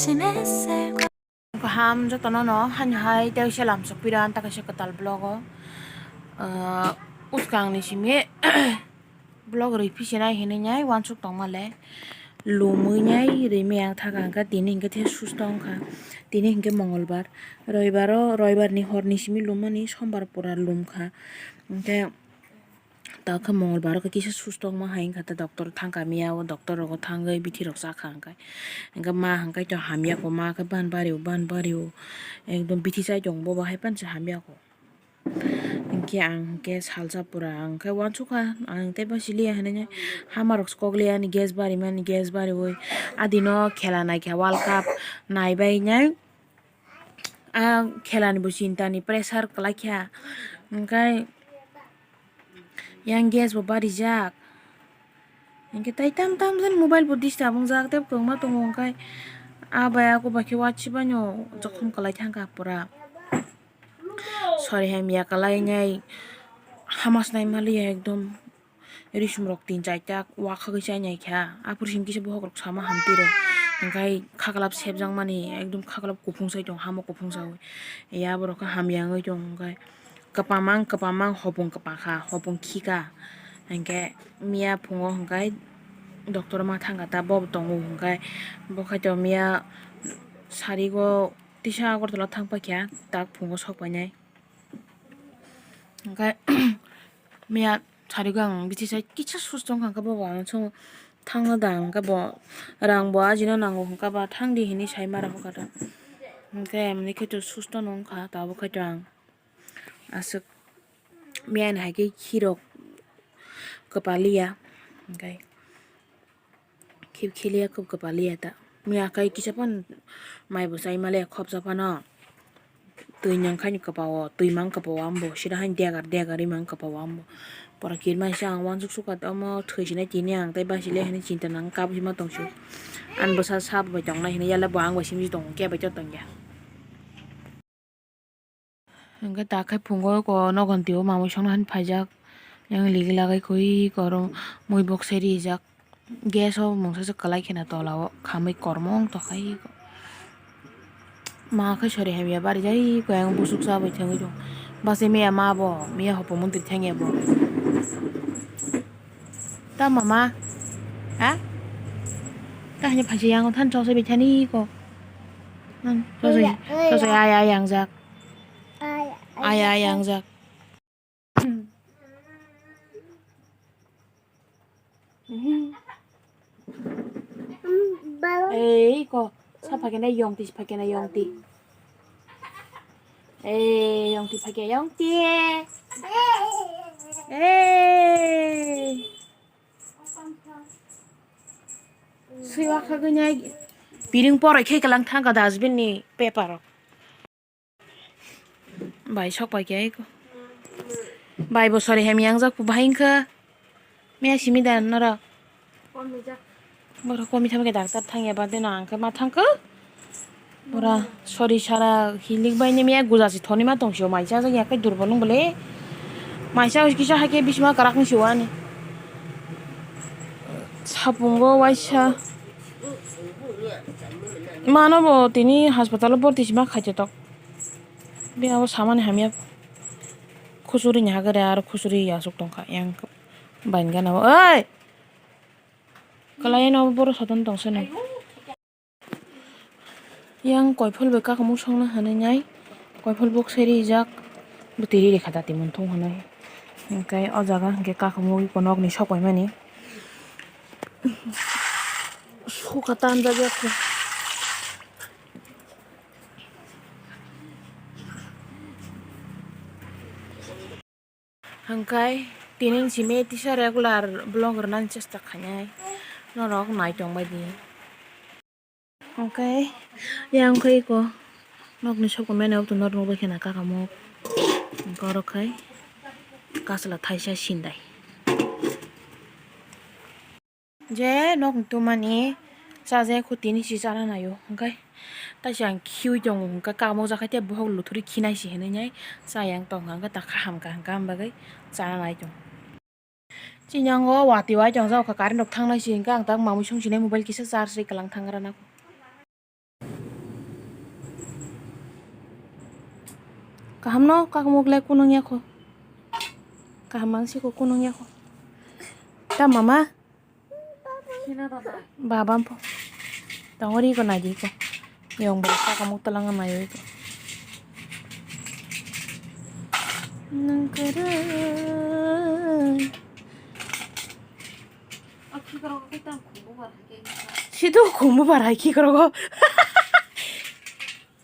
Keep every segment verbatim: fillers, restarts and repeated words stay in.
Kaham jotono no hani hai tei se lamsok piran ta kaisa kwtal vlog o. Ah, uskang ni simi vlog rwi phi se nai hinwi nai uansuk tongma le. Lumwi nai rwi maya ang thaka hwnkha, tini hinkhe the susto wngkha. Tini hinkhe mongolbar. Roibaro, roibar ni hor ni simi lummani sombar pura lumkha. Hinkhe ta khe mongolbar o khe kisa susto wngma hai wngkha, ta doctor thangkha miya, o doctor rogo thangwi bithi rok chakha hwnkhe. Hinkhe ma hwnkhe to hamya ko, ma khe ban bari o, ban bari o. Ekdom bithi chai tongo, bo bahai phano se hamya ko. Hinkhe ang hinkhe salsa pura ang khe uansukha, ang tei basi liya hinwi hamar rok se kok liya ani gas bari mani, gas bariwi adino khela naikha World Cup naibai nai. A khelani bo chinta ni pressure kwlaikha, hwnkhe yang gas bo barijak, hwnkhe tai tam tam jani mobile bo disturb wngjak tei kwbangma tongo, hwnkhe a bai ako bai khe uansukmano jokhom kwlai thangkha pura. Sori hamya kwlai nai hama se nai maliya ekdom. Risum rok tin chaita wakhagwi chainai kha. Aphuru simi kisa bokhok rok sama hamtwi rok. Hwnkhe khaklap sepjakmani ekdom khaklap kuphung sai tongo, hamo kuphung saui. Ya borok khe hamya wngwi tongo hwnkhe. Kwpamang, kwpamang hopung kwpakha, hopung khikha. Hwnkhe miya phungo hwnkhe doctor ma thangkha ta, bo tongo hwnkhe. Bo khai tongo miya sarigo tisa Agartala thang paikha, tak phungo sok painai. Hwnkhe miya sarigo ang bithi sai kisa susto wngkha, hwnkhe bobo ang swngo thangna da, hwnkhe bo rang bo ajino nango, hwnkhe ba thangdi hinwi sai mara hwnkha ta. Hwnkhe emni khe to susto no wngkha, tabuk khe to ang aswk miya ni hai khe khirok kwpaliya, hwnkhe. Khib khiliya, khub kwpaliya ta. Miya kai kisa phano mai bo chai maliya, khopsa phano. Twi nang khai ni kwpa o, twi mang kwpa o ambo. Sida hai degar degar ri mang kwpa o ambo. Pora kirmai se ang uansuk sukha ta omo thwi sinai tini ang tei basi le hinwi chinta nang kap hima tong su. Ani bwsa sap bai tong nai hinwi yala bo ang bai simi tong khe bai to tong ya. Hwnkhe ta khe phungo eko nogon twi o mamui songna hinwi phaijak. Yang ligi lagai koi koro mui bok sai rijak. Gas o mungsa se kwlai kheno tola o khamui kormo wng tongkha eko. Ma khe sori hamya barijak eko yang busuk chabai thangwi tong. Bachai maya ma bo, maya hopong mantri thangya bo. Ta mama? Ha? Ta hanya phaisa yang than chosai bai thani eko. Nang chosai, chosai ai ai yang jak. Ai, ai, ang jak. Ei, ko, sa phakena yongti, phakena yongti. Ei, yongti, phakena yongti. Ei. Sui wakha gwnai. Piring poroi khe kalang thangka dustbin ni paper rok. Bai sok pai khe aiko. Bai bo sori hem yang jak bahai wngkha. Miya simi da norok. Borok komi thangma khe doctor thangya bade no ang khe ma thangkha. Pura sori sara hilik bai ni miya guja si thoni ma tong sio mai cha jak ya kai durbol wng bole. Mai cha kisa hai khe bisma karak ni sio ani. Sapungo waisa. Mano bo tini hospital o borti sima khaite tok. Bini abo samani hamya khusuri ni hagare aro khusuri aswk tongkha yang bainga nabo. Oi! Kalai no boro soton tongsa no. Yang koiphol bai kakamuk songna hinwi nai. Koiphol bok sai rijak. Bwtwi ri rikha dati munthung hinwi. Hwnkhe o jaga hwnkhe kakamuk iko nokni sok paimani. Suka tanjak ya khe. Hwnkhe tini simi tisa regular vlog rwnani chesta khainai norok naitong baidi. Hwnkhe yang khe iko nokni sokomani norok nukbai kheno kakamuk hwnkhe oro khai kasla thaisa sindai. Je nokni tumani chajakhe tini si chana naio hwnkhe taisa ang khiui tongo hwnkhe kamo jakhai tei bokhok luthuri khinai si hinwi nai chayang tongkha hwnkhe ta kaham kaham kaham bagwi chana nai tongo. Chini yango watwi wai tongjak kha current rok thangnai si hwnkhe ang tak mamui songsinai mobile kisa charge ri kwlang thang gra nang. Kaham no kakamuk le kunung ya kho. Kaham mang si kho kunung ya kho. Ta mama. Baba po. Tongori ko nai di ko. Yong bo kakamuk talang nai ko. Nang kara. Situ khumbu bar hai ki korogo.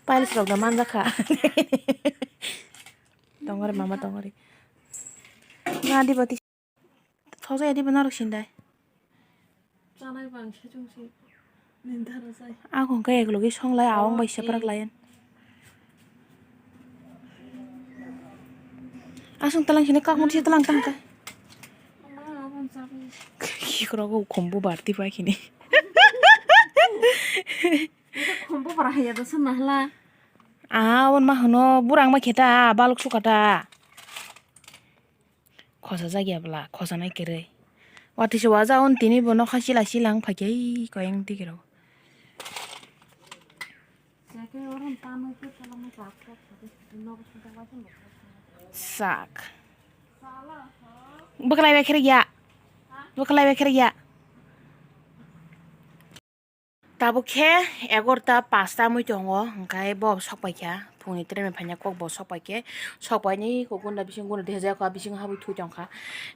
Piles rok da manjakha. Tongori mama tongori. Nga di bati. Thoja ya di bana rok sindai. Chanai bang se chung si. Nindara sai. Ako hwnkhe eklogi songlai awang bai seprak layan. Aswng talang sini kakmung si talang tangka. Ki korogo khumbu barti pai khini. Khumbu bara haya da sana hla. Ah, on ma hano burang ma kheta baluk sukata. Khosa jagya bwla, khosa nai kwrwi. Watwi se waja on tini bo nokha chila chila wng phaikhe ei koyang tigi rok. Sak. Bwkhlai bai khe rwya. Bwkhlai bai khe rwya. Tabuk khe egarota pasta mui tongo, hwnkhe bo sok paikha, phungni train bai phaina kok bo sok paikhe, sok painai kok gunda bising gunda dehajak kha, bisingo habwi thui tongkha,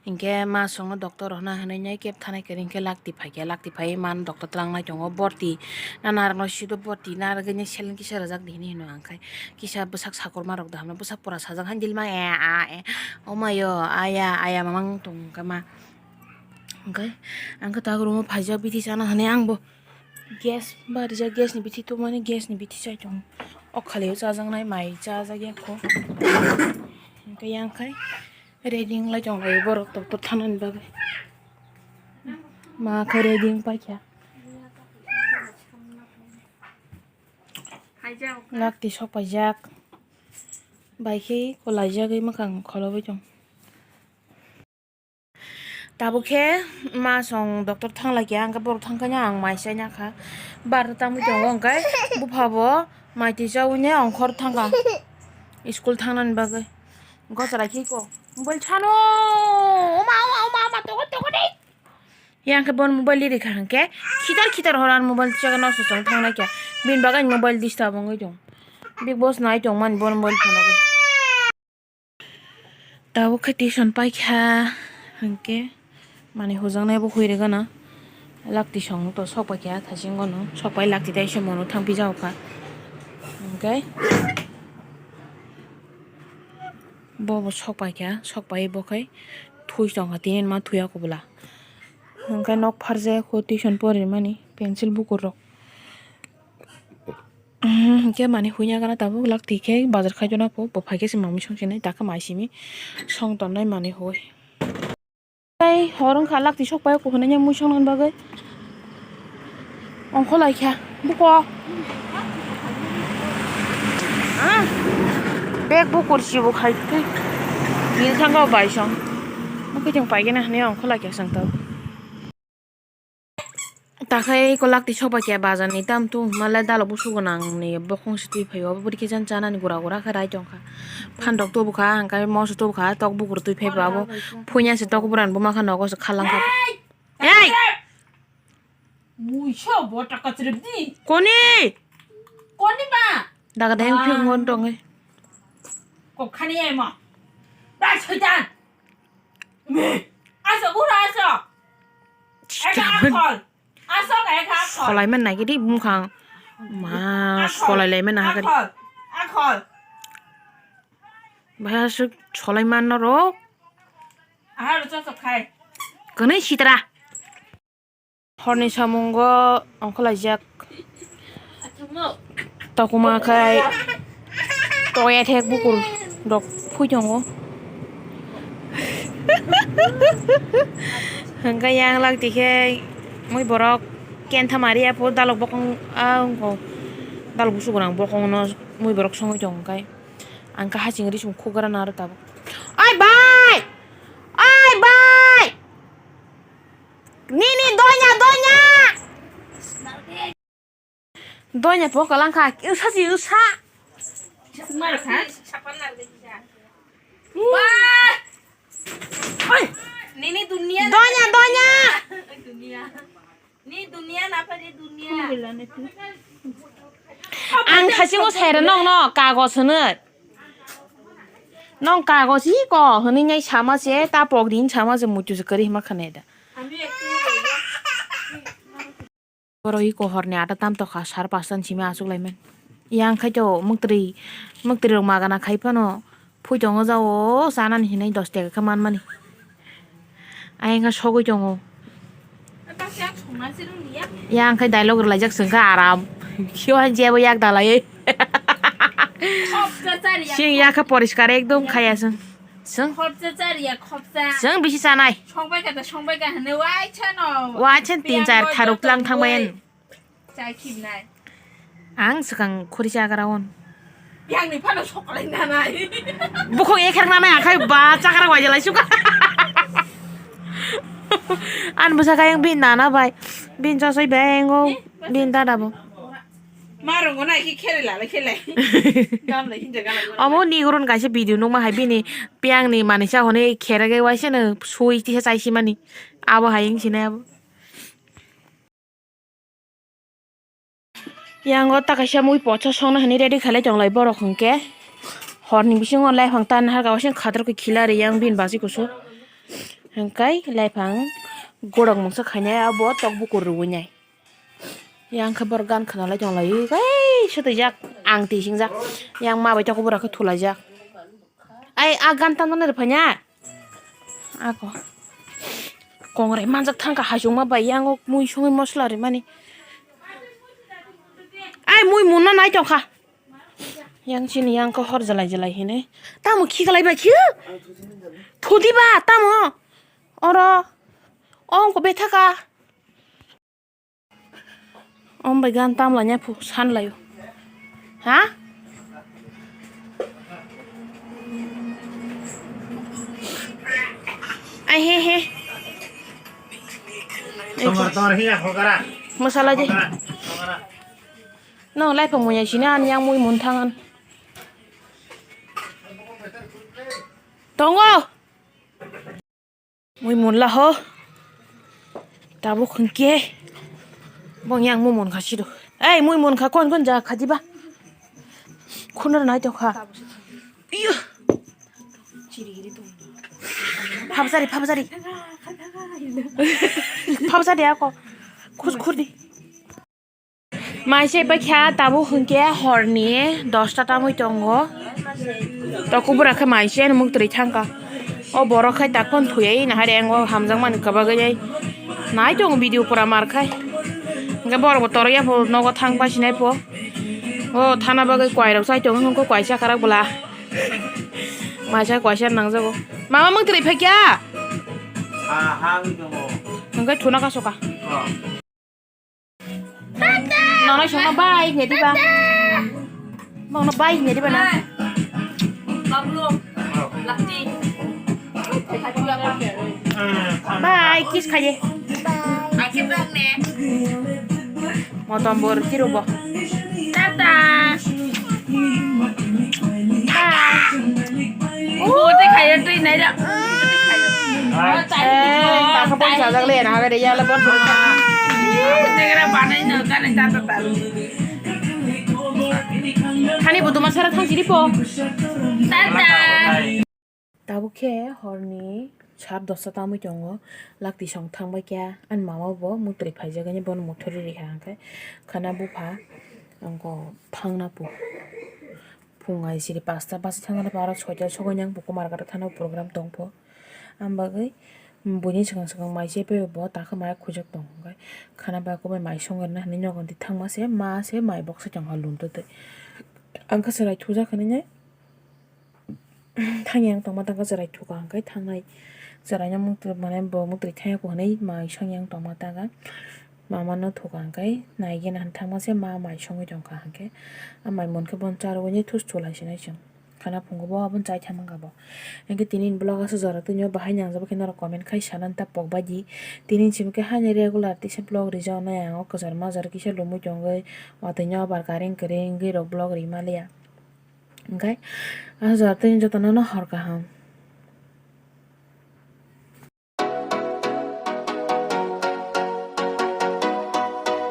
hinkhe ma songno doctor rokno hinwi nai kep thanai kwrwi hinkhe lakti phaikhe, lakti phaiwi mano doctor twlangnai tongo, borti na narwkno sido borti narwgwini seleng kisa rwjak di hinwi hino, hwnkhe kisa bwsak sakurma rok da hwnwi bwsak pora sajak hani dilma e a e, omayo aya aya mamang tongkha ma, hwnkhe ang khe tak room o phaijak bithi chana hinwi ang bo. Gas barijak, gas ni bithi tongmani, gas ni bithi chai tongo. O khalio chajaknai mai chajak ya kho. Hwnkhe yang khai ready wnglai tonglaio borok doctor thanani bagwi. Ma khe ready wng paikha. Lakti sok paijak. Bai khe kolaijagwi mwkhang kholobwi tong. Tabuk khe ma song doctor thang lai kha, hwnkhe borok thang khe ang mai chai ya kha. Bar tangwi tongo, hwnkhe bupha bo mai twi chaui ne ongkhor thang kha school thang nani bagwi. Gochara khe ko mobile chano, oma, oma, oma, oma, togo, togo de. Yang khe bon mobile ri kha, hwnkhe khitar khitar horo ang mobile chakhe nosto chong thang nai kha. Bini bagwi mobile disturb wngwi tong. Big Boss nai tong mani bon mobile phone o. Tabuk khe tuition paikha, hwnkhe mani hujaknai bo hui rwgano. Lakti song to sok paikha, thaching bono sok pai lakti tai se mono thang pijao kha. Hwnkhe bo bo sok paikha, sok pai bo khai thui tongkha, tini ma thuya kubula. Hwnkhe nok pharjak kho tuition porimani pencil bukur rok. Hwnkhe mani huya gana tabuk lakti khe bazar khai jona po, bo phai khe se mamwi song sinai, dakhe mai simi song tonnai mani hui. Tei hor wngkha lakti sok pai kuphunai mui song nani bagwi. Ongkho lai kha buko. Ah, bag bukur si bo khai khe. Nil thangkha bai song. Mukhe chwng pai khe na hwnwi ongkho lai kha chwng tabuk. Takhai eko lakti sok pai khe bazar ni tam tum hwnma le dalok busu gwnang ni bokhong se twi phai o, obo bwrwi khe jan chanani gura gura khe rai tong kha. Phan rok tubu kha, hwnkhe moso tubu kha, tok bukur twi phai bo abo. Phuya se tok buran buma kha nogo se khalang kha. Ei! Muiso bo taka chirip di. Koni? Koni ba? Daga dai phik ngon tong e. Kok khani ai mo. Ba soitan. Asok, ura asok. Eka akhol. Asok, eka akhol. Solai man nai gidi bumkhang. Ma, akhol. Solai lai man nai gidi. Akhol. Akhol. Bahai asok solai man norok. Aha, ro chok chok khai. Kwnwi sitra. Horni samungo ongkhorlaijak. Tokuma khai toya thek bukur rok phui tongo. Hwnkhe yang lak tikhe mui borok kentha mari apho dalok bokong a wngkho dalok busu gwnang bokongno mui borok songwi tongo khai ang khe haching ri song khugra naro tabuk. Oi bai! Oi bai! Nini donya, donya. Donya po kalang kha, usa si usa. Mar kha. Nini dunia na Donya, pare donya. Dunia. Ni dunia na pare dunia. Ang thasingo saira nong no kagos hwnwi. Nong kagos hi ko hwnwi nai sama se ta pok din sama se muitu se kwrwi hima khane da. Ami ektu Borok iko horni ata tam tokha, sar pasta ni simi aswk lai mani. Yang khai to mwktwi, mwktwi rok magana khai phano phui tongo jao, chanani hinwi dos taka khe man mani. Ayang khe sogwi tongo. Yang khai dialogue rwlaijak chwng khe aram. Khe jebo yak dalai. Sing ya khe poriskar ekdom khaya chwng. Chwng. Khopsa chariya, khopsa. Chwng bisi chanai. Songbai kha ta, songbai kha hwnwi wai chano. Wai chan tin char tharuk tlang thangbai. Chai khibnai. Ang swkang khuri chagra on. Yang ni phano soklai nanai. Bukhuk ekhar nanai akhai ba chagra wai jalai suka. An bwsa kayang bin nana bai. Bin chosoi bengo. Bin dada bo. Ma rwngo na khe khere lala khe lai. Gam lai hinja gala gala. Omo ni goron kaisa video nukma hai bini piyang ni manwi sa hwnwi khere ge waisa no sui tisa chai simani. Abo hai wng sinai abo. Yang o ta kaisa mui pocha songna hwnwi ready khalai tong lai borok hwnkhe. Hor ni bisingo lai phang tan har ga waisa khatar khe khila ri yang bini basi kusu. Hwnkhe lai phang gorok mungsa khainai abo tok bukur rwui nai. Yang khe borok gan khwnalai tong lai, "Ei, swtwijak, ang twi singjak." Yang ma bai tok borok khe thulaijak. Ai, a gan tamnani rw phainya? Ako. Kongrai manjak thangkha hachukma bai, yang o mui songwi mosla rimani. Ai, mui munna nai tongkha. Yang chini yang khe hor jalai jalai hinwi. Tamo khiklai bai khi? Thudiba, tamo? Oro. Ongko bethaka. Om bai gan tam laina phu san laio. Ha? Ai he he. Tomar, tomar, hiya, hokara. Masala je. Hokara, hokara. No, lai phang muya sini an yang mui mun thangan. Tongo. Mui munla ho. Tabuk hwnkhe. Bong yang mui munkha sido. Ei, mui munkha kon kon ja khajiba. Khunur nai tokha. Iyo. Phabjari, phabjari. Phabjari ako. Khus khurdi. Maise paikha tabuk hwnkhe horni dosta tamwi tongo. Tokubura khe maise ani muktwi thangkha. O borok khai tak phone thuyai nahari ang o hamjakmani kwbagwi nai tongo video pura mar khai. Hwnkhe borok bo torya pho nogo thang pasinai pho. O thana bagwi kwai rok chai tongo hwnkhe kwai chakrak bwla. Maisa kwai sa nangjago. Mama muktwi phaikha? Ha, ha, wi tongo. Hwnkhe thuna kasoka. Oh. Nono songno bai hinwi diba? Nono bai hinwi diba na? Bai kiss khaye. Motom bor kirubo. Tata. Bai. Ubo tei khayo twi naira. Ei, takha boi sajak le, na hagare yala bor. Tegra banai no, kane tata taru. Thani bo duma sara thang siri po. Tata. Tabuk khe horni sar dosta tamwi tongo, lakti song thangbai kha, ani mama bo muktwi phaijak ani bono muthuri rikha, hwnkhe khana bupha wngkha thangna pu. Phung ai siri pasta bus thangna aro soita sogwi nang buko market thana program tongpho. Ang bagwi buini swkang swkang mai se phaibo takhe mai khujak tongo, hwnkhe khana bai kokbai mai songwi rwna hinwi nogo twi thangma se ma se mai boksa tongkha lum twtwi. Ang khe chwrai thujak hinwi nai. Thangya wng tongma tangkha chwrai thuka hwnkhe thangnai chwraino muktwi mane bo muktwi thangya kho hwnwi mai songya wng tongma tangkha mamano thuka hwnkhe naigena hwn thangma se ma mai songwi tongkha hwnkhe a mai munkhe bono charwini thus chulai sinai chwng khana phungo bo abono chai thangmankha bo hwnkhe tini ni vlog aswk jora twnio bahai nangjakba khe norok comment khai sanani ta pokbai di tini ni simi khe haino regular tisa vlog rijak nai ang o kwchar major kisa lumui tongwi watwi nobar kareng kwrwngwi rok vlog rimaliya. Hwnkhe, ah, jotono, jotono no hor kaham.